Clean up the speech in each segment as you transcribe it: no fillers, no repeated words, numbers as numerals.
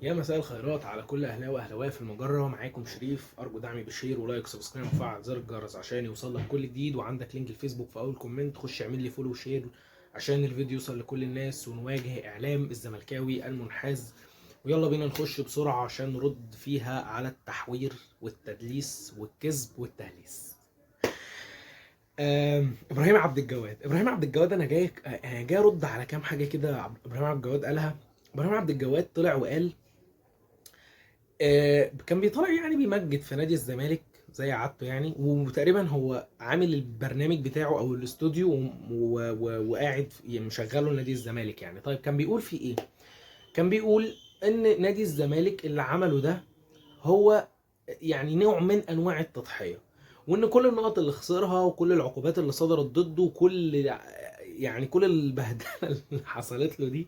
يا مساء الخيرات على كل اهلاوي واهلاويه في المجره. معاكم شريف، ارجو دعمي ب share و like و subscribe وفعل زر الجرس عشان يوصل لك كل جديد. وعندك link الفيسبوك في اول comment، خش اعمل لي follow و share عشان الفيديو يوصل لكل الناس ونواجه اعلام الزملكاوي المنحاز. ويلا بينا نخش بسرعة عشان نرد فيها على التحوير والتدليس والكذب والتهليس. ابراهيم عبد الجواد، ابراهيم عبد الجواد، انا جاي ارد على كام حاجة كده ابراهيم عبد الجواد قالها. ابراهيم عبد الجواد طلع وقال كان بيطلع يعني بيمجد في نادي الزمالك زي عادته يعني، وتقريبا هو عامل البرنامج بتاعه او الاستوديو وقاعد مشغله لنادي الزمالك يعني. طيب كان بيقول في ايه؟ كان بيقول ان نادي الزمالك اللي عمله ده هو يعني نوع من انواع التضحية، وان كل النقط اللي خسرها وكل العقوبات اللي صدرت ضده وكل يعني كل البهدله اللي حصلت له دي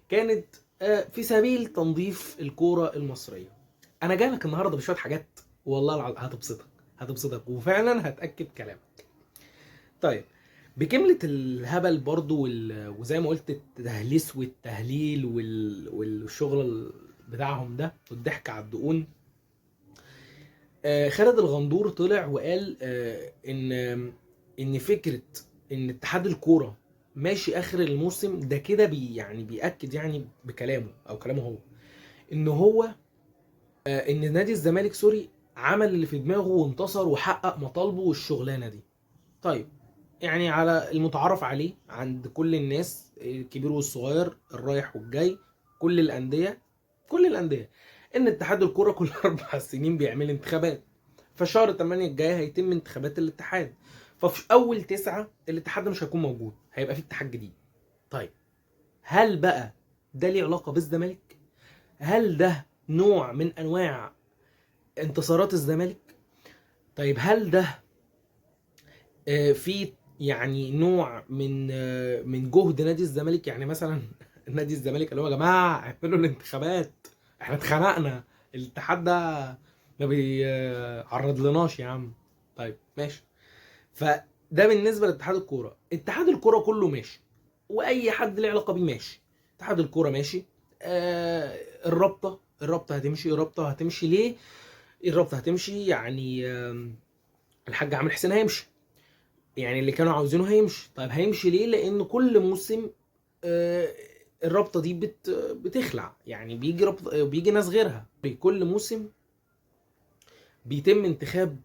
كانت في سبيل تنظيف الكورة المصرية. انا جاي لك النهارده بشوية حاجات والله هتبسطك، هتبسطك وفعلا هتاكد كلامك. طيب بكملة الهبل برضو وزي ما قلت التهليس والتهليل والشغل بتاعهم ده والضحك على الدقون، خالد الغندور طلع وقال ان فكرة ان اتحاد الكورة ماشي اخر الموسم ده كده يعني بيأكد يعني بكلامه او كلامه هو ان هو ان نادي الزمالك sorry عمل اللي في دماغه وانتصر وحقق مطالبه والشغلانه دي. طيب يعني على المتعارف عليه عند كل الناس الكبير والصغير الرايح والجاي كل الاندية، كل الاندية ان اتحاد الكورة كل 4 سنين بيعمل انتخابات، فشهر 8 الجاي هيتم انتخابات الاتحاد، ففي اول 9 الاتحاد مش هيكون موجود، هيبقى في اتحاد جديد. طيب هل بقى ده ليه علاقة بالزمالك؟ هل ده نوع من انواع انتصارات الزمالك؟ طيب هل ده في يعني نوع من جهد نادي الزمالك؟ يعني مثلا نادي الزمالك قالوا يا جماعة اعملوا الانتخابات، احنا اتخنقنا، الاتحاد ده ما بيعرض لناش يا عم. طيب ماشي، فده بالنسبة لاتحاد الكورة. اتحاد الكورة كله ماشي واي حد له علاقة بيه ماشي، اتحاد الكورة ماشي. الرابطة هتمشي، الرابطة هتمشي ليه؟ الرابطة هتمشي يعني الحاج عامر حسين هيمشي، يعني اللي كانوا عاوزينه هيمشي. طيب هيمشي ليه؟ لان كل موسم الرابطة دي بتخلع، يعني بيجي رابطه، بيجي ناس غيرها. كل موسم بيتم انتخاب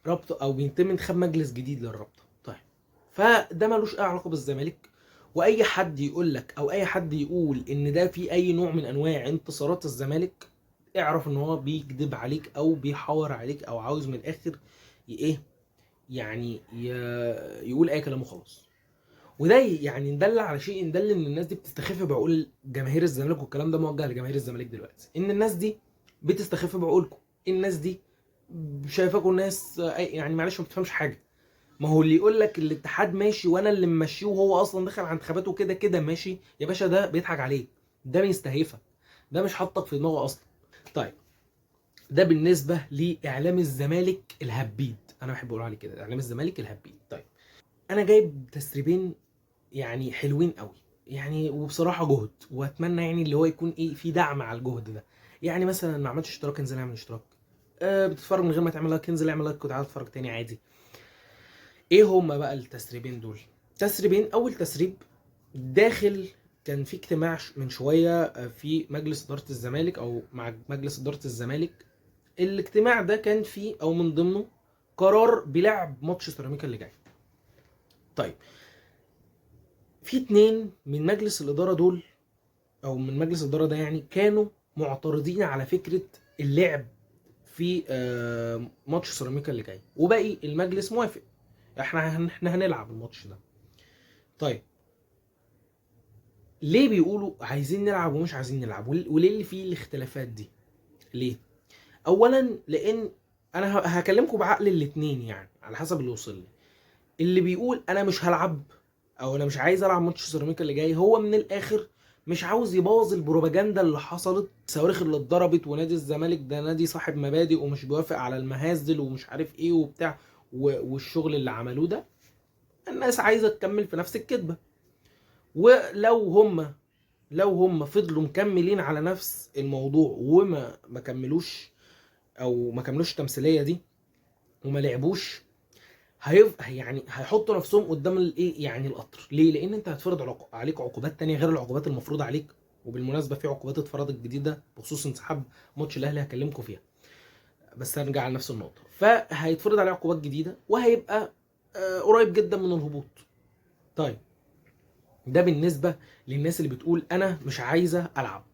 رابطه او بيتم انتخاب مجلس جديد للرابطة. طيب فده ملوش اي علاقة بالزمالك، واي حد يقول لك او اي حد يقول ان ده في اي نوع من انواع انتصارات الزمالك، اعرف ان هو بيكذب عليك او بيحور عليك او عاوز من الاخر ايه يعني يقول اي كلام وخلاص. وده يعني ندل على شيء، ندل ان الناس دي بتستخف بعقول جماهير الزمالك، والكلام ده موجه لجماهير الزمالك دلوقتي، ان الناس دي بتستخف بعقولكم، الناس دي شايفاكم ناس يعني معلش ما بتفهمش حاجة. ما هو اللي يقول لك الاتحاد ماشي وانا اللي ممشيه وهو اصلا دخل على انتخاباته كده كده ماشي، يا باشا ده بيضحك عليك، ده بيستهيفك، ده مش حاطك في دماغه اصلا. طيب ده بالنسبة لاعلام الزمالك الهبيد، انا بحب اقول عليه كده، اعلام الزمالك الهبيد. طيب انا جايب تسريبين يعني حلوين قوي يعني، وبصراحة جهد، واتمنى يعني اللي هو يكون ايه في دعم على الجهد ده. يعني مثلا ما عملتش اشتراك انزل اعمل اشتراك، بتتفرج من غير ما تعمل like انزل اعمل like وتعالى اتفرج تاني عادي. ايه هما بقى التسريبين دول؟ تسريبين، اول تسريب داخل كان في اجتماع من شوية في مجلس ادارة الزمالك او مع مجلس ادارة الزمالك. الاجتماع ده كان فيه او من ضمنه قرار بلعب ماتش سيراميكا اللي جاي. طيب في 2 من مجلس الادارة دول او من مجلس الادارة ده يعني كانوا معترضين على فكرة اللعب في ماتش سيراميكا اللي جاي، وباقي المجلس موافق، احنا هنلعب الماتش ده. طيب ليه بيقولوا عايزين نلعب ومش عايزين نلعب؟ وليه اللي فيه الاختلافات دي؟ ليه؟ اولا لان انا هكلمكم بعقل الاتنين يعني على حسب اللي وصل لي. اللي بيقول انا مش هلعب او انا مش عايز العب ماتش سيراميكا اللي جاي، هو من الاخر مش عاوز يبوظ البروباجندا اللي حصلت، الصواريخ اللي اتضربت، ونادي الزمالك ده نادي صاحب مبادئ ومش بيوافق على المهازل ومش عارف ايه وبتاع والشغل اللي عملوه ده. الناس عايزه تكمل في نفس الكذبة، ولو هم لو هم فضلوا مكملين على نفس الموضوع وما ما كملوش، او ما كملوش التمثيلية دي وما لعبوش، يعني هيحطوا نفسهم قدام الايه يعني القطر. ليه؟ لان انت هتفرض عليك عقوبات تانية غير العقوبات المفروضة عليك. وبالمناسبة في عقوبات اتفرضت جديدة بخصوص انسحاب ماتش الاهلي هكلمكم فيها، بس هنرجع على نفس النقطة. فهيتفرض عليه عقوبات جديدة وهيبقى قريب جدا من الهبوط. طيب ده بالنسبة للناس اللي بتقول انا مش عايزه العب.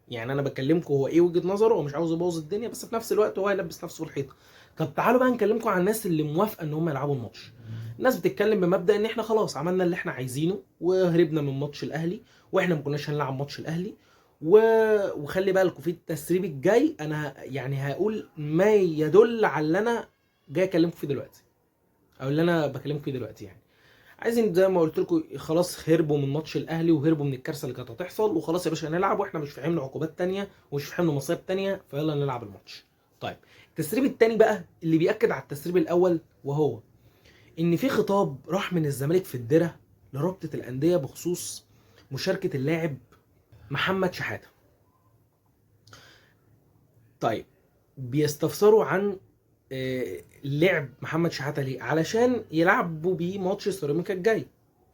يعني انا بكلمكم هو ايه وجهه نظره، هو مش عاوز يبوظ الدنيا، بس في نفس الوقت هو هيلبس نفسه الحيطة. طب تعالوا بقى نكلمكم عن الناس اللي موافقة ان هم يلعبوا الماتش. الناس بتتكلم بمبدا ان احنا خلاص عملنا اللي احنا عايزينه وهربنا من ماتش الاهلي، واحنا ما كناش هنلعب ماتش الاهلي وخلي بالكم في التسريب الجاي انا يعني هقول ما يدل على اللي انا جاي اكلمكم فيه دلوقتي، او اللي انا بكلمكم فيه دلوقتي. يعني عايزين زي ما قلت لكم خلاص هربوا من ماتش الاهلي وهربوا من الكارثة اللي كانت هتحصل، وخلاص يا باشا هنلعب، واحنا مش في حمل عقوبات تانية ومش في حمل مصايب تانية، فيلا نلعب الماتش. طيب التسريب التاني بقى اللي بيأكد على التسريب الاول، وهو ان في خطاب راح من الزمالك في الدرة لرابطه الاندية بخصوص مشاركة اللاعب محمد شحاته. طيب بيستفسروا عن لعب محمد شحاته ليه؟ علشان يلعبوا بيه ماتش سيراميكا الجاي.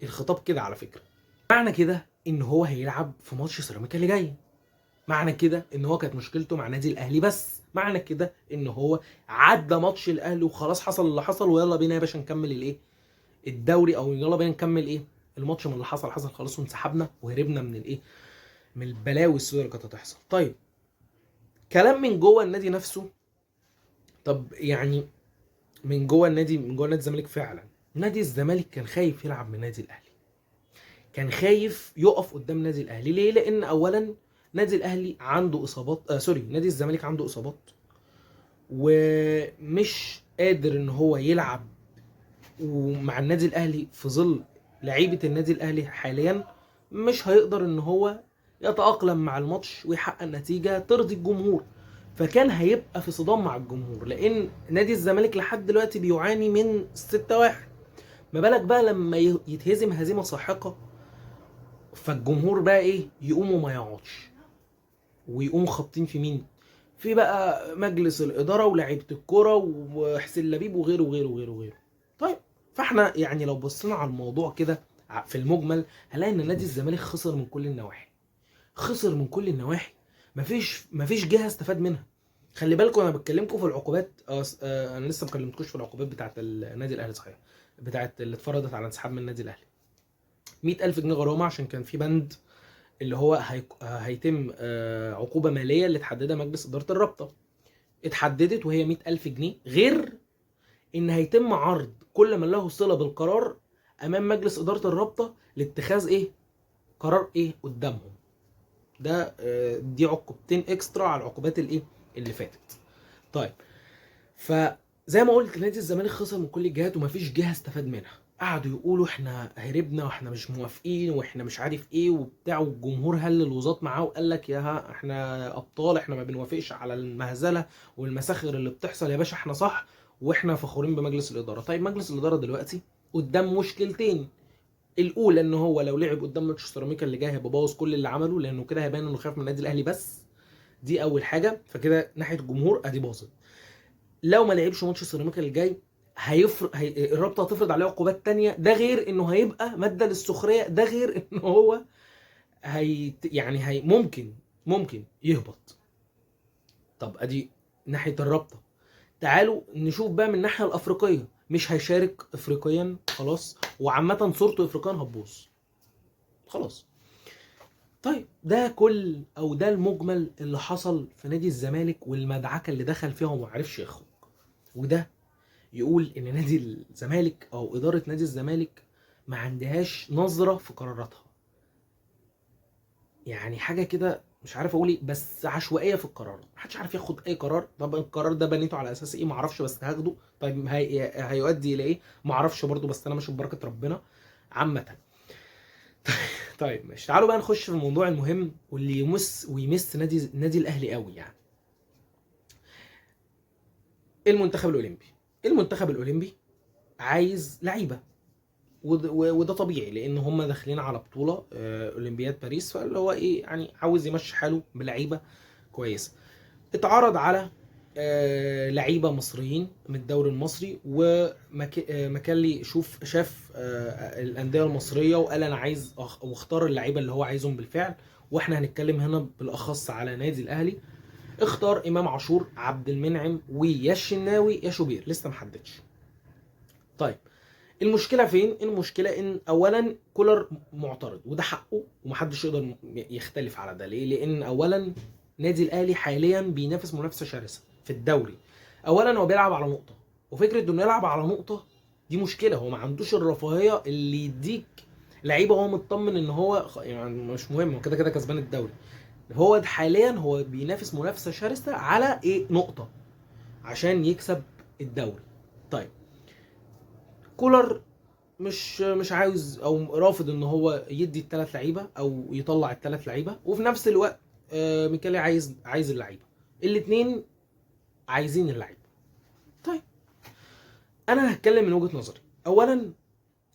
الخطاب كده على فكرة، معنى كده ان هو هيلعب في ماتش سيراميكا اللي جاي، معنى كده ان هو كانت مشكلته مع نادي الاهلي بس، معنى كده ان هو عدى ماتش الاهلي وخلاص حصل اللي حصل، ويلا بينا يا باشا نكمل الايه الدوري، او يلا بينا نكمل ايه الماتش، من اللي حصل حصل خلاص، وانسحبنا وهربنا من الايه من البلاوي السوداء اللي كانت هتحصل. طيب كلام من جوه النادي نفسه. طب يعني من جوه النادي، من جوه نادي الزمالك فعلا، نادي الزمالك كان خايف يلعب من نادي الاهلي، كان خايف يقف قدام نادي الاهلي. ليه؟ لان اولا نادي الاهلي عنده اصابات، نادي الزمالك عنده اصابات ومش قادر ان هو يلعب ومع النادي الاهلي في ظل لعيبة النادي الاهلي حاليا، مش هيقدر ان هو يتأقلم مع الماتش ويحقق نتيجة ترضي الجمهور، فكان هيبقى في صدام مع الجمهور، لان نادي الزمالك لحد دلوقتي بيعاني من 6-1، ما بالك بقى لما يتهزم هزيمة ساحقة، فالجمهور بقى ايه يقوم وما يقعدش، ويقوموا خابطين في مين؟ في بقى مجلس الادارة ولاعيبه الكورة وحسين لبيب وغيره وغيره وغيره وغيره. طيب فاحنا يعني لو بصينا على الموضوع كده في المجمل هنلاقي ان نادي الزمالك خسر من كل النواحي، خسر من كل النواحي، مفيش جهة استفاد منها. خلي بالكم انا بتكلمكم في العقوبات، انا لسه ما كلمتكوش في العقوبات بتاعه النادي الاهلي، صحيح، بتاعه اللي اتفرضت على انسحاب من النادي الاهلي. 100,000 جنيه غرامة عشان كان في بند اللي هو هيتم عقوبه ماليه اللي اتحددها مجلس ادارة الرابطة، اتحددت وهي 100,000 جنيه، غير ان هيتم عرض كل من له صله بالقرار امام مجلس ادارة الرابطة لاتخاذ ايه قرار ايه قدامهم. ده دي عقوبتين اكسترا على العقوبات الايه اللي فاتت. طيب فزي ما قلت نادي الزمالك خسر من كل الجهات ومفيش جهة استفاد منها. قعدوا يقولوا احنا هربنا واحنا مش موافقين واحنا مش عارف ايه وبتاع، والجمهور هل الوزات معاه وقال لك يا احنا ابطال، احنا ما بنوافقش على المهزلة والمساخر اللي بتحصل يا باشا، احنا صح واحنا فخورين بمجلس الادارة. طيب مجلس الادارة دلوقتي قدام مشكلتين، الاولى ان هو لو لعب قدام ماتش سيراميكا اللي جاي هيبقى باوظ كل اللي عمله، لانه كده هيبان انه خاف من النادي الاهلي بس، دي اول حاجة، فكده ناحية الجمهور ادي باظت. لو ما لعبش ماتش سيراميكا اللي جاي الرابطة هتفرض عليه عقوبات تانية، ده غير انه هيبقى مادة للسخريه، ده غير ان هو يعني ممكن يهبط. طب ادي ناحية الرابطة. تعالوا نشوف بقى من الناحية الافريقية، مش هيشارك افريقيا خلاص، وعامة صورته افريقيا هتبوظ خلاص. طيب ده كل او ده المجمل اللي حصل في نادي الزمالك والمدعكه اللي دخل فيها وما عرفش يخرج. وده يقول ان نادي الزمالك او ادارة نادي الزمالك ما عندهاش نظره في قراراتها، يعني حاجة كده مش عارف اقول ايه، بس عشوائية في القرارات، محدش عارف ياخد اي قرار. طب القرار ده بنيته على اساس ايه؟ معرفش، بس هاخده. طيب هيؤدي الى ايه؟ معرفش برضو، بس انا ماشي ببركة ربنا عامة. طيب ماشي، تعالوا بقى نخش في الموضوع المهم واللي يمس ويمس نادي الاهلي قوي، يعني المنتخب الاولمبي. المنتخب الاولمبي عايز لعيبة، وده طبيعي لان هم داخلين على بطوله اولمبياد باريس، فاللي هو ايه يعني عاوز يمشي حاله بلعيبه كويسة. اتعرض على لعيبة مصريين من الدوري المصري، ومكالي شاف الاندية المصرية وقال انا عايز واختار اللعيبة اللي هو عايزهم بالفعل. واحنا هنتكلم هنا بالاخص على نادي الاهلي. اختار امام عاشور، عبد المنعم، ويا الشناوي يا شوبير، لسه ما حددش. طيب المشكلة فين؟ المشكلة ان اولا كولر معترض، وده حقه ومحدش يقدر يختلف على ده. ليه؟ لان اولا نادي الاهلي حاليا بينافس منافسه شرسة في الدوري. اولا هو بيلعب على نقطة، وفكره انه يلعب على نقطة دي مشكلة. هو ما عندوش الرفاهية اللي يديك لعيبة هو مطمن ان هو يعني مش مهم، هو كده كده كسبان الدوري. هو حاليا هو بينافس منافسه شرسة على ايه؟ نقطة عشان يكسب الدوري. طيب كولر مش عاوز او رافض ان هو يدي الثلاث لعيبة او يطلع الثلاث لعيبة، وفي نفس الوقت ميكالي عايز اللعيبة، الاثنين عايزين اللعيبة. طيب انا هتكلم من وجهه نظري. اولا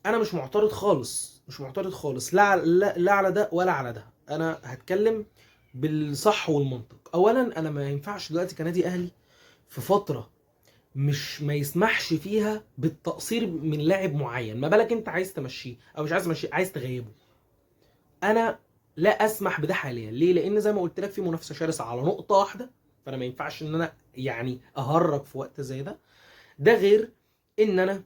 انا مش معترض خالص، مش معترض خالص، لا على ده ولا على ده. انا هتكلم بالصح والمنطق. اولا انا ما ينفعش دلوقتي كنادي اهلي في فترة مش ما يسمحش فيها بالتقصير من لاعب معين، ما بالك انت عايز تمشيه او مش عايز تمشيه، عايز تغيبه. انا لا اسمح بده حاليا. ليه؟ لان زي ما قلت لك في منافسه شرسة على نقطة واحدة، فانا ما ينفعش ان انا يعني اهرج في وقت زي ده. ده غير ان انا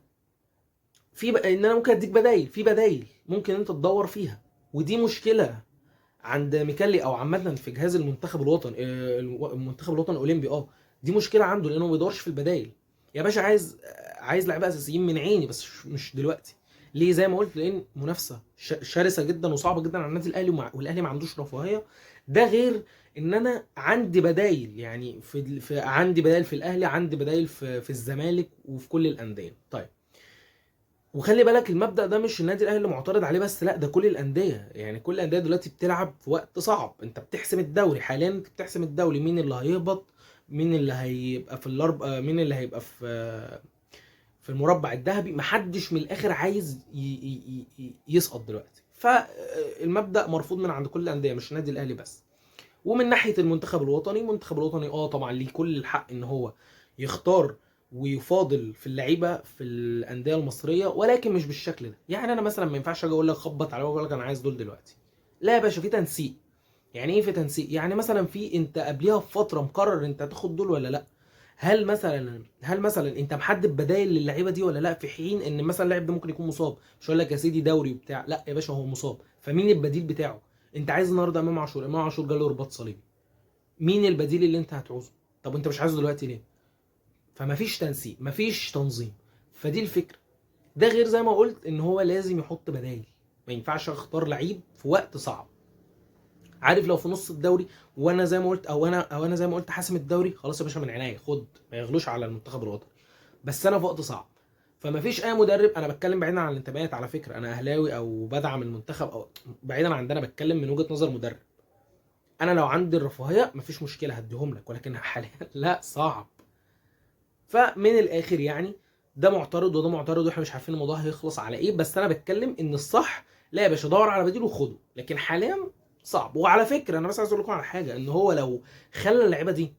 ان انا ممكن اديك بدايل، في بدايل ممكن انت تدور فيها، ودي مشكلة عند ميكالي او عامة في جهاز المنتخب الوطني، المنتخب الوطني الاولمبي. دي مشكلة عنده لانه ما بيدورش في البدايل. يا باشا عايز لعيبة اساسيين من عيني، بس مش دلوقتي. ليه؟ زي ما قلت لان منافسه شرسة جدا وصعبة جدا على النادي الاهلي، والاهلي ما عندوش رفاهية. ده غير ان انا عندي بدايل، يعني في عندي بدايل في الاهلي، عندي بدايل في الزمالك وفي كل الاندية. طيب وخلي بالك المبدا ده مش النادي الاهلي اللي معترض عليه بس، لا ده كل الاندية. يعني كل الاندية دلوقتي بتلعب في وقت صعب. انت بتحسم الدوري حاليا، انت بتحسم الدوري، مين اللي هيهبط، مين اللي هيبقى في مين اللي هيبقى في المربع الذهبي. محدش من الاخر عايز يسقط دلوقتي. فالمبدا مرفوض من عند كل الاندية، مش النادي الاهلي بس. ومن ناحية المنتخب الوطني، المنتخب الوطني طبعا ليه كل الحق ان هو يختار ويفاضل في اللعيبة في الاندية المصرية، ولكن مش بالشكل ده. يعني انا مثلا ما ينفعش اجي اقول لك خبط على واقول لك انا عايز دول دلوقتي. لا يا باشا، في تنسيق. يعني ايه في تنسيق؟ يعني مثلا في انت قبليها بفترة مقرر انت هتاخد دول ولا لا. هل مثلا انت محدد بدايل للعيبة دي ولا لا، في حين ان مثلا اللاعب ده ممكن يكون مصاب. مش هقول لك يا سيدي دوري وبتاع، لا يا باشا هو مصاب، فمين البديل بتاعه؟ انت عايز النهارده امام عاشور، امام عاشور جاله رباط صليبي، مين البديل اللي انت هتعوزه؟ طب انت مش عايزه دلوقتي ليه؟ فمفيش تنسيق، مفيش تنظيم. فدي الفكرة. ده غير زي ما قلت ان هو لازم يحط بدايل، ما ينفعش اختار لعيب في وقت صعب. عارف لو في نص الدوري وانا زي ما قلت او انا زي ما قلت حاسم الدوري، خلاص يا باشا من عينيا خد، ما يغلوش على المنتخب الوطني. بس انا في وقت صعب، فما فيش اي مدرب. انا بتكلم بعيدا عن الانتماءات على فكرة، انا اهلاوي او بدعم المنتخب او بعيدا عن ده، انا بتكلم من وجهه نظر مدرب. انا لو عندي الرفاهية مفيش مشكلة هديهم لك، ولكن حاليا لا، صعب. فمن الاخر يعني ده معترض وده معترض، واحنا مش عارفين الموضوع هيخلص على ايه. بس انا بتكلم ان الصح لا يا باشا دور على بديل وخده، لكن حاليا صعب. وعلى فكرة انا بس عايز اقول لكم على حاجة، ان هو لو خلى اللعيبة دي،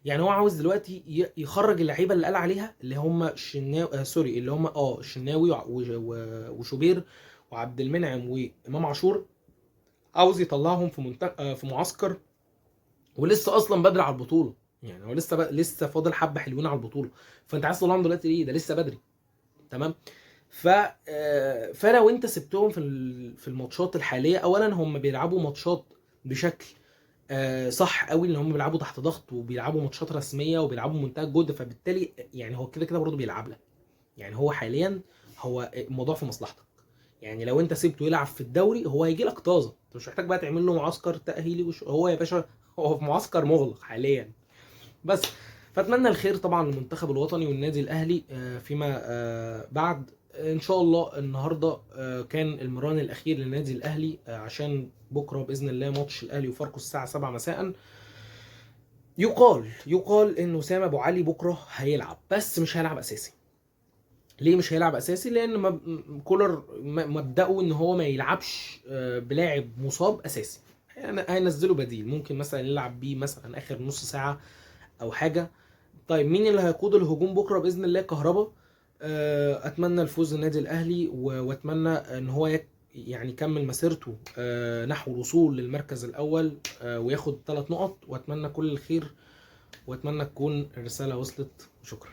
يعني هو عاوز دلوقتي يخرج اللعيبة اللي قال عليها اللي هم الشناوي، sorry اللي هم الشناوي وشوبير وعبد المنعم وامام عاشور، عاوز يطلعهم في في معسكر، ولسه اصلا بدري على البطولة. يعني هو لسه فاضل حبه حلوين على البطولة، فانت عايز تطلعهم دلوقتي ليه؟ ده لسه بدري. تمام. فلو انت سبتهم في الماتشات الحالية، اولا هم بيلعبوا ماتشات بشكل صح قوي، ان هم بيلعبوا تحت ضغط وبيلعبوا ماتشات رسمية وبيلعبوا منتهى الجهد، فبالتالي يعني هو كده كده برضه بيلعب لك. يعني هو حاليا هو الموضوع في مصلحتك. يعني لو انت سبته يلعب في الدوري هو هيجي لك طازة، انت مش محتاج بقى تعمل له معسكر تاهيلي هو يا باشا هو في معسكر مغلق حاليا بس. فاتمنى الخير طبعا للمنتخب الوطني والنادي الاهلي فيما بعد ان شاء الله. النهارده كان المران الاخير للنادي الاهلي، عشان بكره باذن الله ماتش الاهلي وفاركو الساعة 7 مساء. يقال ان وسام ابو علي بكره هيلعب، بس مش هيلعب اساسي. ليه مش هيلعب اساسي؟ لان كولر مبدأه ان هو ما يلعبش بلاعب مصاب اساسي، يعني هينزله بديل، ممكن مثلا يلعب بيه مثلا اخر نص ساعة او حاجة. طيب مين اللي هيقود الهجوم بكره باذن الله؟ كهربا. اتمنى الفوز للنادي الاهلي، واتمنى ان هو يعني يكمل مسيرته نحو الوصول للمركز الاول، وياخد 3 نقط، واتمنى كل الخير، واتمنى تكون الرسالة وصلت. شكرا.